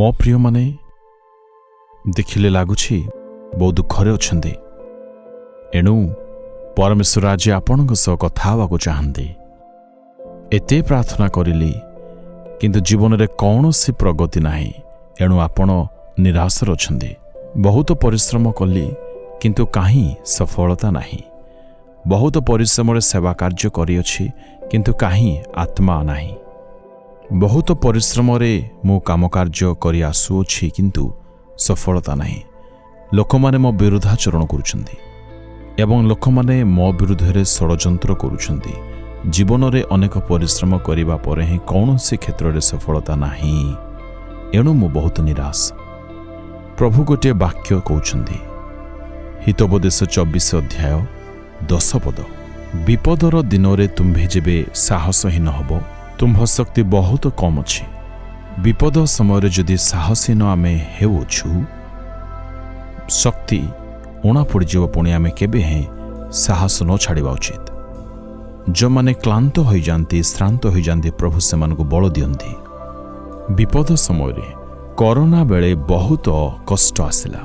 ମୋ ପ୍ରିୟମାନେ, ଦେଖିଲେ ଲାଗୁଛି ବହୁତ ଦୁଃଖରେ ଅଛନ୍ତି। ଏଣୁ ପରମେଶ୍ୱର ଆଜି ଆପଣଙ୍କ ସହ କଥା ହେବାକୁ ଚାହାନ୍ତି। ଏତେ ପ୍ରାର୍ଥନା କରିଲି, କିନ୍ତୁ ଜୀବନରେ କୌଣସି ପ୍ରଗତି ନାହିଁ, ଏଣୁ ଆପଣ ନିରାଶରେ ଅଛନ୍ତି। ବହୁତ ପରିଶ୍ରମ କଲି, କିନ୍ତୁ କାହିଁ ସଫଳତା ନାହିଁ। ବହୁତ ପରିଶ୍ରମରେ ସେବା କାର୍ଯ୍ୟ କରିଅଛି, କିନ୍ତୁ କାହିଁ ଆତ୍ମା ନାହିଁ। ବହୁତ ପରିଶ୍ରମରେ ମୁଁ କାମ କାର୍ଯ୍ୟ କରି ଆସୁଅଛି, କିନ୍ତୁ ସଫଳତା ନାହିଁ। ଲୋକମାନେ ମୋ ବିରୁଦ୍ଧାଚରଣ କରୁଛନ୍ତି ଏବଂ ଲୋକମାନେ ମୋ ବିରୁଦ୍ଧରେ ଷଡ଼ଯନ୍ତ୍ର କରୁଛନ୍ତି। ଜୀବନରେ ଅନେକ ପରିଶ୍ରମ କରିବା ପରେ ହିଁ କୌଣସି କ୍ଷେତ୍ରରେ ସଫଳତା ନାହିଁ, ଏଣୁ ମୁଁ ବହୁତ ନିରାଶ। ପ୍ରଭୁ ଗୋଟିଏ ବାକ୍ୟ କହୁଛନ୍ତି, ହିତୋପଦେଶ 24 ଅଧ୍ୟାୟ 10 ପଦ, ବିପଦର ଦିନରେ ତୁମ୍ଭେ ଯେବେ ସାହସହୀନ ହେବ, ତୁମ୍ଭ ଶକ୍ତି ବହୁତ କମ୍ ଅଛି। ବିପଦ ସମୟରେ ଯଦି ସାହସହୀନ ଆମେ ହେଉଅଛୁ, ଶକ୍ତି ଉଣା ପଡ଼ିଯିବ। ପୁଣି ଆମେ କେବେ ହେଁ ସାହସ ନ ଛାଡ଼ିବା ଉଚିତ। ଯେଉଁମାନେ କ୍ଳାନ୍ତ ହୋଇଯାଆନ୍ତି, ଶ୍ରାନ୍ତ ହୋଇଯାଆନ୍ତି, ପ୍ରଭୁ ସେମାନଙ୍କୁ ବଳ ଦିଅନ୍ତି। ବିପଦ ସମୟରେ, କରୋନା ବେଳେ ବହୁତ କଷ୍ଟ ଆସିଲା।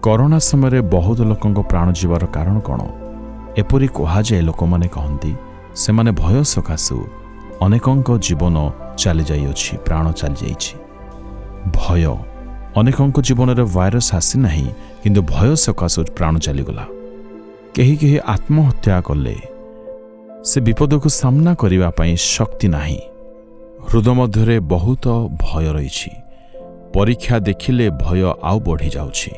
କରୋନା ସମୟରେ ବହୁତ ଲୋକଙ୍କ ପ୍ରାଣ ଯିବାର କାରଣ କ'ଣ? ଏପରି କୁହାଯାଏ, ଲୋକମାନେ କହନ୍ତି, ସେମାନେ ଭୟ ସକାଶୁ ଅନେକଙ୍କ ଜୀବନ ଚାଲିଯାଇଅଛି, ପ୍ରାଣ ଚାଲିଯାଇଛି। ଭୟ। ଅନେକଙ୍କ ଜୀବନରେ ଭାଇରସ୍ ଆସିନାହିଁ, କିନ୍ତୁ ଭୟ ସକାଶୁ ପ୍ରାଣ ଚାଲିଗଲା। କେହି କେହି ଆତ୍ମହତ୍ୟା କଲେ। ସେ ବିପଦକୁ ସାମ୍ନା କରିବା ପାଇଁ ଶକ୍ତି ନାହିଁ। ହୃଦୟ ମଧ୍ୟରେ ବହୁତ ଭୟ ରହିଛି। ପରୀକ୍ଷା ଦେଖିଲେ ଭୟ ଆଉ ବଢ଼ିଯାଉଛି।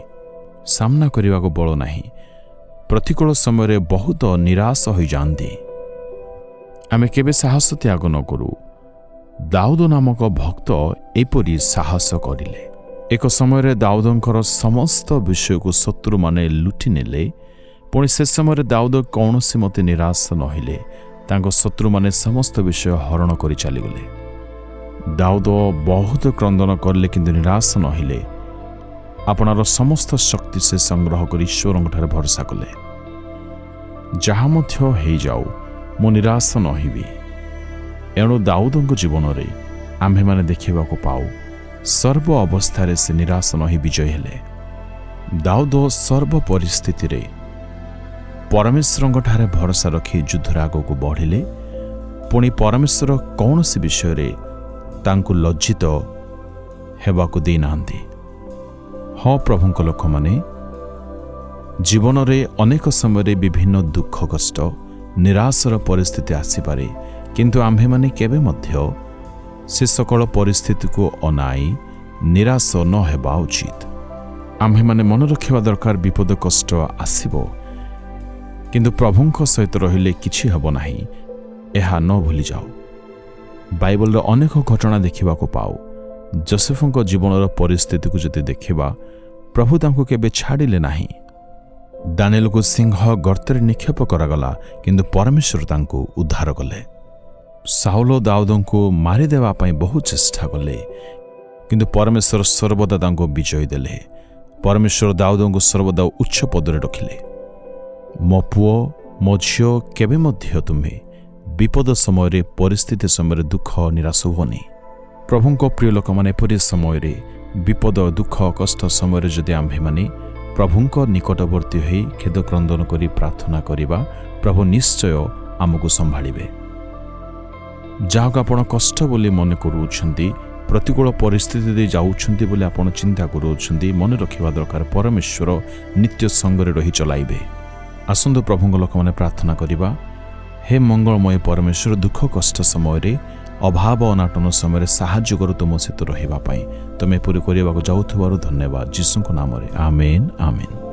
ସାମ୍ନା କରିବାକୁ ବଳ ନାହିଁ। ପ୍ରତିକୂଳ ସମୟରେ ବହୁତ ନିରାଶ ହୋଇଯାଆନ୍ତି। ଆମେ କେବେ ସାହସ ତ୍ୟାଗ ନ କରୁ। ଦାଉଦ ନାମକ ଭକ୍ତ ଏପରି ସାହସ କରିଲେ। ଏକ ସମୟରେ ଦାଉଦଙ୍କର ସମସ୍ତ ବିଷୟକୁ ଶତ୍ରୁମାନେ ଲୁଟି ନେଲେ। ପୁଣି ସେ ସମୟରେ ଦାଉଦ କୌଣସି ମତେ ନିରାଶ ନହେଲେ। ତାଙ୍କ ଶତ୍ରୁମାନେ ସମସ୍ତ ବିଷୟ ହରଣ କରି ଚାଲିଗଲେ। ଦାଉଦ ବହୁତ କ୍ରନ୍ଦନ କଲେ, କିନ୍ତୁ ନିରାଶ ନହେଲେ। ଆପଣାର ସମସ୍ତ ଶକ୍ତି ସେ ସଂଗ୍ରହ କରି ଈଶ୍ୱରଙ୍କଠାରେ ଭରସା କଲେ। ଯାହା ମଧ୍ୟ ହେଇଯାଉ, ମୁଁ ନିରାଶ ନହେବି। ଏଣୁ ଦାଉଦଙ୍କ ଜୀବନରେ ଆମ୍ଭେମାନେ ଦେଖିବାକୁ ପାଉ, ସର୍ବ ଅବସ୍ଥାରେ ସେ ନିରାଶ ନ ହୋଇ ବିଜୟୀ ହେଲେ। ଦାଉଦ ସର୍ବ ପରିସ୍ଥିତିରେ ପରମେଶ୍ୱରଙ୍କଠାରେ ଭରସା ରଖି ଯୁଦ୍ଧରେ ଆଗକୁ ବଢ଼ିଲେ। ପୁଣି ପରମେଶ୍ୱର କୌଣସି ବିଷୟରେ ତାଙ୍କୁ ଲଜ୍ଜିତ ହେବାକୁ ଦେଇନାହାନ୍ତି। ହଁ, ପ୍ରଭୁଙ୍କ ଲୋକମାନେ, ଜୀବନରେ ଅନେକ ସମୟରେ ବିଭିନ୍ନ ଦୁଃଖ, କଷ୍ଟ, ନିରାଶର ପରିସ୍ଥିତି ଆସିପାରେ, କିନ୍ତୁ ଆମ୍ଭେମାନେ କେବେ ମଧ୍ୟ ସେ ସକଳ ପରିସ୍ଥିତିକୁ ଅନାଇ ନିରାଶ ନ ହେବା ଉଚିତ। ଆମ୍ଭେମାନେ ମନେ ରଖିବା ଦରକାର, ବିପଦ କଷ୍ଟ ଆସିବ, କିନ୍ତୁ ପ୍ରଭୁଙ୍କ ସହିତ ରହିଲେ କିଛି ହେବ ନାହିଁ, ଏହା ନ ଭୁଲିଯାଉ। ବାଇବଲର ଅନେକ ଘଟଣା ଦେଖିବାକୁ ପାଉ। ଜୋସେଫଙ୍କ ଜୀବନର ପରିସ୍ଥିତିକୁ ଯଦି ଦେଖିବା, ପ୍ରଭୁ ତାଙ୍କୁ କେବେ ଛାଡ଼ିଲେ ନାହିଁ। ଦାନିଏଲକୁ ସିଂହ ଗର୍ତ୍ତରେ ନିକ୍ଷେପ କରାଗଲା, କିନ୍ତୁ ପରମେଶ୍ୱର ତାଙ୍କୁ ଉଦ୍ଧାର କଲେ। ସାଉଲ ଦାଉଦଙ୍କୁ ମାରିଦେବା ପାଇଁ ବହୁ ଚେଷ୍ଟା କଲେ, କିନ୍ତୁ ପରମେଶ୍ୱର ସର୍ବଦା ତାଙ୍କୁ ବିଜୟ ଦେଲେ। ପରମେଶ୍ୱର ଦାଉଦଙ୍କୁ ସର୍ବଦା ଉଚ୍ଚ ପଦରେ ରଖିଲେ। ମୋ ପୁଅ, ମୋ ଝିଅ, କେବେ ମଧ୍ୟ ତୁମେ ବିପଦ ସମୟରେ, ପରିସ୍ଥିତି ସମୟରେ ଦୁଃଖ ନିରାଶ ହୁଅନି। ପ୍ରଭୁଙ୍କ ପ୍ରିୟ ଲୋକମାନେ, ଏପରି ସମୟରେ, ବିପଦ, ଦୁଃଖ, କଷ୍ଟ ସମୟରେ ଯଦି ଆମ୍ଭେମାନେ ପ୍ରଭୁଙ୍କ ନିକଟବର୍ତ୍ତୀ ହୋଇ ଖେଦ କ୍ରନ୍ଦନ କରି ପ୍ରାର୍ଥନା କରିବା, ପ୍ରଭୁ ନିଶ୍ଚୟ ଆମକୁ ସମ୍ଭାଳିବେ। ଯାହାକୁ ଆପଣ କଷ୍ଟ ବୋଲି ମନେ କରୁଅଛନ୍ତି, ପ୍ରତିକୂଳ ପରିସ୍ଥିତି ଦେଇ ଯାଉଛନ୍ତି ବୋଲି ଆପଣ ଚିନ୍ତା କରୁଅଛନ୍ତି, ମନେ ରଖିବା ଦରକାର, ପରମେଶ୍ୱର ନିତ୍ୟ ସଙ୍ଗରେ ରହି ଚଲାଇବେ। ଆସନ୍ତୁ ପ୍ରଭୁଙ୍କ ଲୋକମାନେ, ପ୍ରାର୍ଥନା କରିବା। ହେ ମଙ୍ଗଳମୟ ପରମେଶ୍ୱର, ଦୁଃଖ କଷ୍ଟ ସମୟରେ, ଅଭାବ ଅନାଟନ ସମୟରେ ସାହାଯ୍ୟ କର ତୁମ ସହିତ ରହିବା ପାଇଁ। ତୁମେ ଏପରି କରିବାକୁ ଯାଉଥିବାରୁ ଧନ୍ୟବାଦ। ଯୀଶୁଙ୍କ ନାମରେ ଆମେନ୍, ଆମେନ୍।